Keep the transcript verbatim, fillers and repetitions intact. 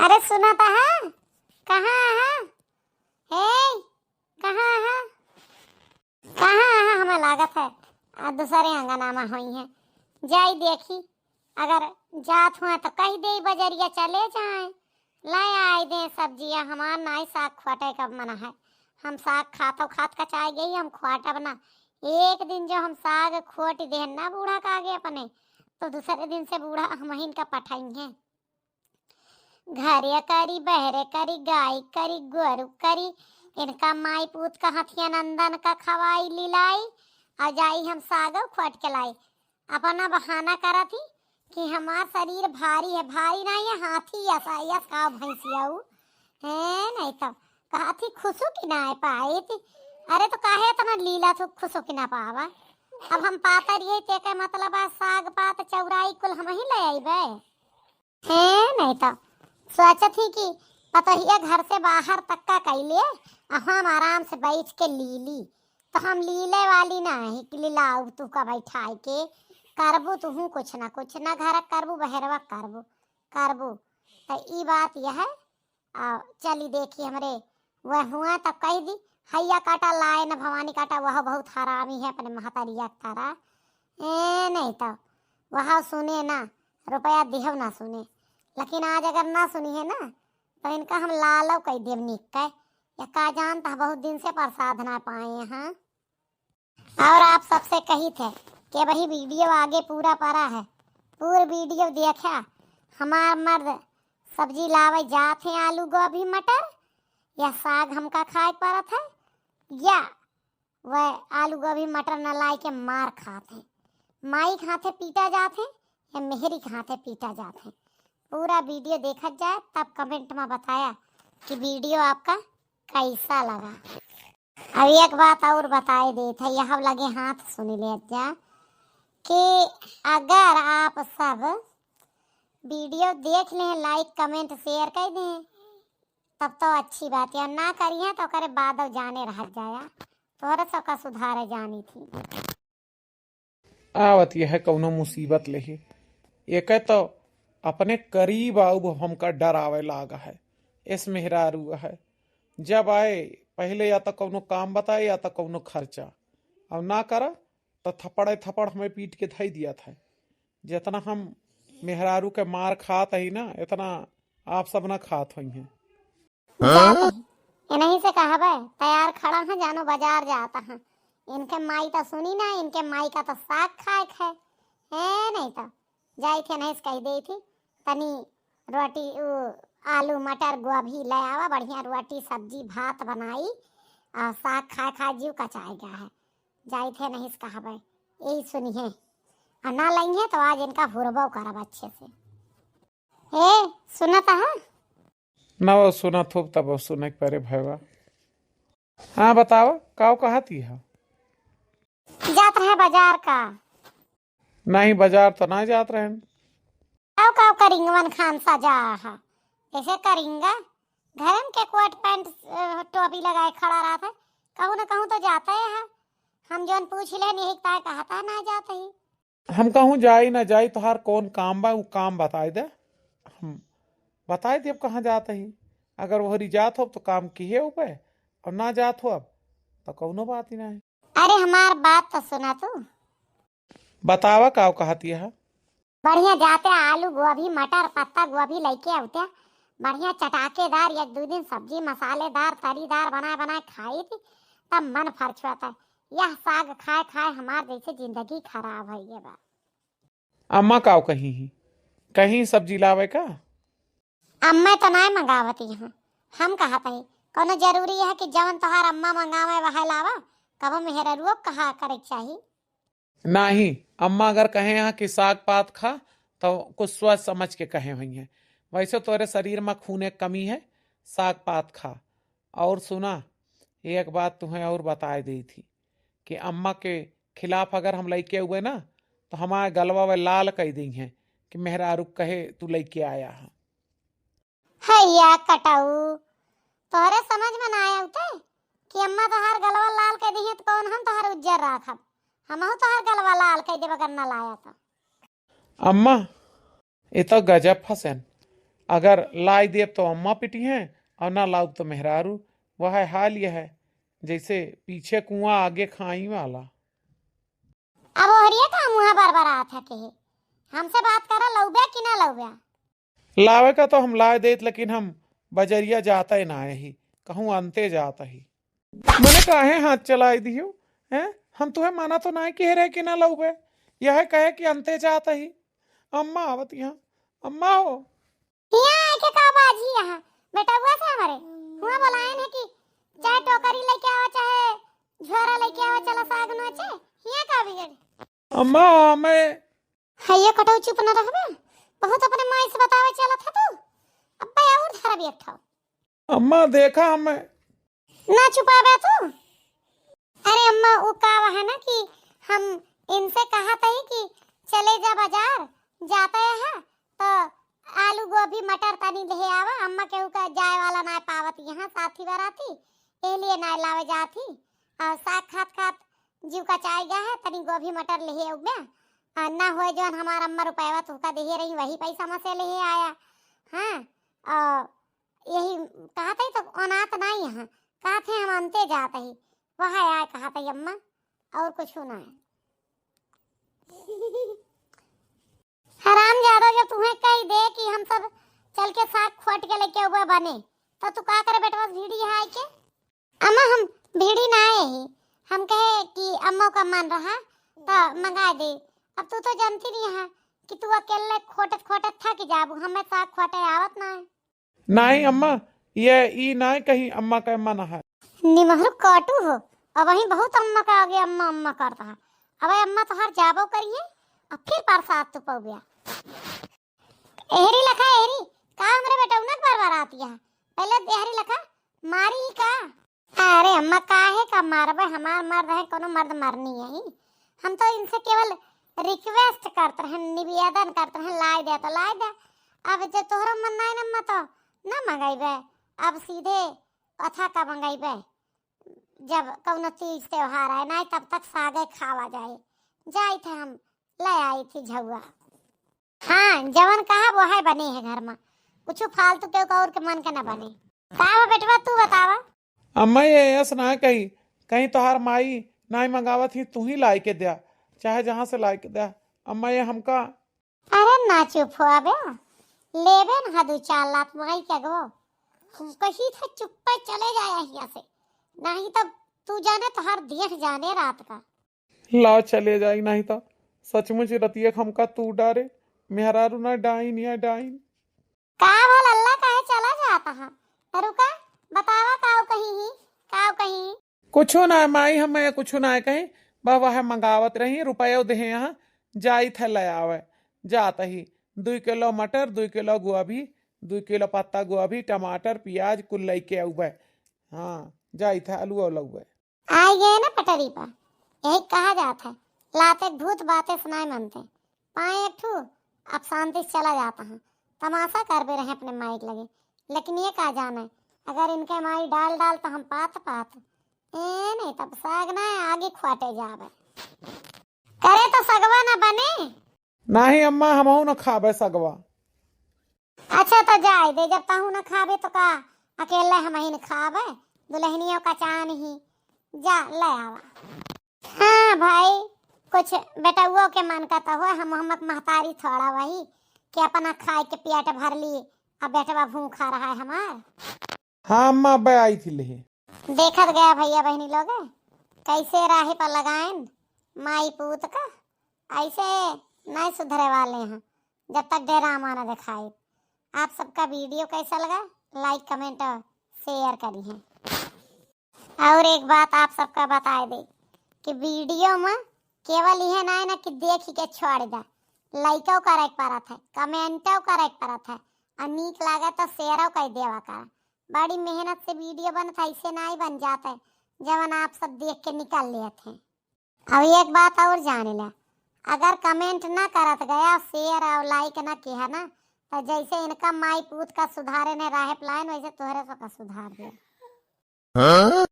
अरे सुना तो है, कहाँ है? हे, कहाँ है? कहाँ है? हमें लागत है, आ, दूसरे अंगना में होई हैं। जाई देखी, अगर जात हुआ तो कह दे बजरिया चले जाए, ले आए दे सब्जिया। हमार नाई साग खोटे का मन है, हम साग खातो खात कचाए गई, हम खोटब ना। एक दिन जो हम साग खोट देहन ना बूढ़ा का आगे अपने, तो दूसरे दिन से बूढ़ा हमहिन का पठाई हैं। घरे करी, बहरे करी, गाय करी, गोरू करी, इनका माई पूत का हथिया नंदन का खवाई लिलाई, आ जाई हम सागो खोट के लाई। अपना बहाना करत ही कि हमार शरीर भारी है, भारी नहीं है, हाथी यस, यस का भैंसियाऊ है, नहीं तो कहत ही खुशो की ना पाई थी। अरे तो काहे इतना लीला थू, खुशो की ना पावा? अब हम पातर ये ते के मतलब आ साग पात चौराई कुल हम ही ले आईबे। हैं, नहीं तो सोचत ही कि पतोहिया घर से बाहर तक का कैले, आ हम आराम से बैठ के लीली। तो हम लीले वाली ना ही कि लीलाऊ तू का बैठाए के करबू, तुहू कुछ ना कुछ ना घर करबू, बहरवा करबू, करबू। तो ई बात यह है। आ चली देखी हमरे वह हुआ तब कह दी, हैया काटा लाए न भवानी काटा, वह बहुत हरामी है अपने महतारिया के तारा। ए, नहीं तो वह सुने ना, रुपया दिहव ना सुने। लेकिन आज अगर ना सुनी है ना, तो इनका हम लालो कह देव निक के। या का जानता, बहुत दिन से प्रसाद ना पाए हैं। और आप सबसे कही थे कि वही वीडियो आगे पूरा पड़ा है, पूरा वीडियो देखा। हमार मर्द सब्जी लावे जात हैं, आलू गोभी मटर, या साग हमका खाए पड़त है, या वह आलू गोभी मटर न लाए के मार खात हैं। माई के हाथे पीटा जात हैं या मेहरी के हाथे पीटा जात हैं। पूरा वीडियो देखत जाए, तब कमेंट में बताया कि वीडियो आपका कैसा लगा। अब एक बात और बताए देत है, यह लगे हाथ सुन लेत जा कि अगर आप सब वीडियो देख लें, लाइक कमेंट शेयर कर दें, तब तो अच्छी बात है, ना करिए तो करे बाद जाने रह जाया। तोहरे सबका सुधारे जानी थी। आवत यह कौनो मुसीबत लेहे, एके तो अपने करीब आउब हमका डरावे लाग है। एस मेहरारू है, जब आए पहले या तो कौनो काम बताए या तो कौनो खर्चा, अब ना करा तो थप्पड़े थप्पड़ हमें पीट के धई दिया था। जितना हम मेहरारू के मार खात ही ना, इतना आप सब ना खात होई हैं। जात ही। इन्हीं से कहबे, तैयार खड़ा है, जानो बाजार जाता है। इनके माई तो सुनी ना, इनके माई का तो साग खाए खे। ए, नहीं तो जाई थे, नहीं से कह दे थी, तनी रोटी, उ, आलू, मटर, गोभी ले आवा, बढ़िया रोटी, सब्जी, भात बनाई, और साग खाए खाए जीव कचाए गया है। जाई थे, नहीं से कहबे, यही सुनी है। और ना लई है तो आज इनका हुरबो करब अच्छे से। ए, सुनत है? ना वो सुनत हो, तब वो सुने के परे भयवा। हाँ, बतावा, काव कहत ही है? जात रहे बाजार का। नहीं, बाजार तो ना जात रहे। काव काव करिंगवन खान सजा है, जैसे करिंगा घरन के कोट पैंट, अ, टोपी लगाए खड़ा रहत है, कहूँ न कहूँ तो जाते है। हम जौन पूछ लेन, यही ताय कहता ना जाते ही। हम कहूँ जाई ना जाई, तोहार कौन काम बा, उ काम बताए दे। हम बताए देब कहाँ जात ही। अगर वहरी जात हो तो काम किहे उबे, और ना जात हो अब तो कौनो बात ही ना है। अरे हमार बात तो सुना तू। बतावा काव कहत यह। बढ़िया जाते आलू गोभी मटर पत्ता गोभी लइके आवते, बढ़िया चटाकेदार एक दो दिन सब्जी मसालेदार तरीदार बनाए बनाए खाई थी, तब मन फरछुआता। यह साग खाए खाए हमार जैसे जिंदगी खराब है ये बा। अम्मा काव कही ही, कहीं सब्जी लावे का? अम्मा तो नाय मंगावती हैं, हम कहत ही कौनो जरूरी है कि जवन तोहार अम्मा मंगावे वह लावा? कबो मेहररुओ कहा करे के चाही। नाही, अम्मा अगर कहे हैं कि साग पात खा, तो कुछ सोच समझ के कहे हुई हैं। वैसे तोरे शरीर में खूने कमी है, साग पात खा। और सुना, एक बात तुम्हें और बताए दी थी कि अम्मा के खिलाफ अगर हम लइके हुए ना, तो हमारे गलवा में लाल कह दी हैं कि मेहरारू कहे तू लइके आया है। हैया कटाऊ, तोहरे समझ में ना आया उते कि अम्मा तोहार गलवा लाल कह दी है, तो कौन हम तोहार उज्जर राखब? हमहू तोहार गलवा लाल कह देब अगर ना लाया तो। अम्मा, ये तो गजब फसेन। अगर लाइ देब तो अम्मा पिटिहैं, और ना लाउब तो मेहरारू। वह हाल यह है, जैसे पीछे कुआं आगे खाई वाला। अब ओहरिया का मुँह बरबरात है के, हमसे बात करा, लउबे कि ना लउबे? लावे का तो हम लाइ देत, लेकिन हम बजरिया जात ही ना ही, कहूँ अंते जात ही। मने काहे हाथ चलाइ दियो, हैं? हम तुहे मना तो नाहीं कहे रहे कि ना लउबे, यह कहे कि अंते जात ही। अम्मा आवत यहाँ, अम्मा हो। हियाँ आके का बाजी यहाँ? बेटउआ से हमरे हुआँ बोलाएन है कि चाहे टोकरी लइके आवा, चाहे झोरा लइके आवा, चला साग नोचे। हियाँ का बिगड़? अम्मा, मैं है ये कटऊ, चुप न रहबे? बहुत अपने माई से बतावे चलत है तू। अब्बे और धरब एक ठो। अम्मा, देखा हमें। ना चुपाबे तू? अरे अम्मा, उ का है ना कि हम इनसे कहत ही कि चले जा बाजार, जाते हैं तो आलू गोभी मटर तनी ले आवा। अम्मा केहू का जाए वाला ना पावत यहाँ साथी बराती, एह लिए ना लावे जात ही। और साग खात खात जीव का चाय गया है, तनी गोभी मटर ले अउबे। आ, ना होए जौन हमार अम्मा रुपयवा तुहका देहे रही, वही पैसा में से ले आया। हाँ, और यही कहत ही तो अनाथ नाहीं है, कहत ही हम अंते जात ही, वह आए कहत ही अम्मा, और कुछ ना है। हराम जादो, जब तुहें कही दे कि हम सब चल के साग खोट के लेके अउबे बने, तो तू का करे बेटवा भीड़ी है आए के? अम्मा, हम भीड़ी ना आए ही, हम कहे कि अम्मा का मन रहा तो मंगा दे। अब तू तो जानती नहीं है कि तू अकेले खोटत खोटत थक जाबू, हमें साग खोटे आवत ना है। नाहीं अम्मा, ये ई नाहीं कही अम्मा का मन है। निमहर काटू हो, अब वहीं बहुत अम्मा का आगे अम्मा अम्मा करता है। अब अम्मा तोहार जाबो करिए, अब फिर प्रसाद तू पउबे। एहरी लखा एहरी, का हमरे बेटउना के बरबरात है? पहले एहरी लखा मारी ही का? अरे अम्मा, काहे का मारबे? हमार मर्द है, कोनो मर्द मरनी है। हम तो इनसे केवल request करत रहन, निवेदन करत रहन, लाइ दे तो लाइ दे। अब जे तोहरो मन नाहीं न अम्मा तो ना मंगइबे, अब सीधे अथा का मंगइबे। जब कउनो तीज त्योहार आए ना, तब तक सागे खावा जाए। जाइत है हम ले आइत ही झउआ। हाँ, जवन कहा वो है बने है घर में, कुछ फालतू केहू का और के मन के ना बने। का बा बेटवा, तू बतावा? अम्मा, ये ऐस ना कही, कहीं तोहार माई नाहीं मंगावत ही, तू ही लाइ के द्या, चाहे जहाँ से लाइ के द्या। अम्मा, ये हमका अरे ना चुप हो अबे, लेबे न हा दू चार लात माई के अगवो। हम कही था चुप्पे चले जाया हियाँ से, नाहीं तब तू जाने तोहार देह जाने रात का। लाओ चले जाई, नाहीं तो सचमुच रतिया हमका तू डारे, मेहरारू ना डाइन या डाइन। का भल अल्लाह काहे चला जाता है? रुका, बतावा काव कही ही, काव कही? कुछो ना माई, हम ये कुछो ना कहीं, बस वह मंगावत रही, रुपयो देहे यहाँ, जाइत है ले आवे, जात ही दुइ किलो मटर, दुइ किलो गोभी, दुइ किलो पत्ता गोभी, टमाटर, पियाज कुल लइके अउबे। हाँ, जाइत है अलुओ लउबे। आइ गए ना पटरी पर, यही कहा जात है, लाते भूत बातें सुनाए मनते। पाए एक ठू, अब शांति से चला जाता है। तमाशा करबे रहे अपने माई के लगे, लेकिन ये का जाने, अगर इनके माई डाल डाल तो हम पात पात। ए नहीं तब साग ना आगे खुआटे जाबे। करे तो सगवा ना बने। नाहीं अम्मा, हमहू न खाबे सगवा। अच्छा तो जाए दे, जब तहू न खाबे तो का अकेले हमही न खाबे? दुलहनियो का चान ही, जा ले आवा। हाँ भाई, कुछ बेटउओ के मन का तो हो, हम हमक महतारी थोड़ा वही कि अपना खाए के पेट भर ली, अब बेटवा भूखा रहा है हमार। हाँ अम्मा, अबे आई थी लेहे। देखत गया भइया बहिनी लोग, कैसे राही पर लगाएन माई पूत का, ऐसे नहीं सुधरे वाले हैं जब तक डेरामा न दिखाए। आप सबका video कैसा लगा, like, comment और share करिहें। और एक बात आप सबका बताए दे कि video में केवल यह ना है ना कि देखी के छोड़ दा, likeओ करे के परत है, commentओ करे के परत है, और नीक लागे तो shareओ कर देवा करा। बड़ी मेहनत से video बनत है, ऐसे नाहीं बन जात है, जवन आप सब देख के निकाल लेत हैं। अब एक बात और जान ले, अगर comment ना करत गया, share और like ना किया ना, तो जैसे इनका माई पूत का सुधारे ने राहे पलायन, वैसे तोहरे सब का सुधार दे। हाँ?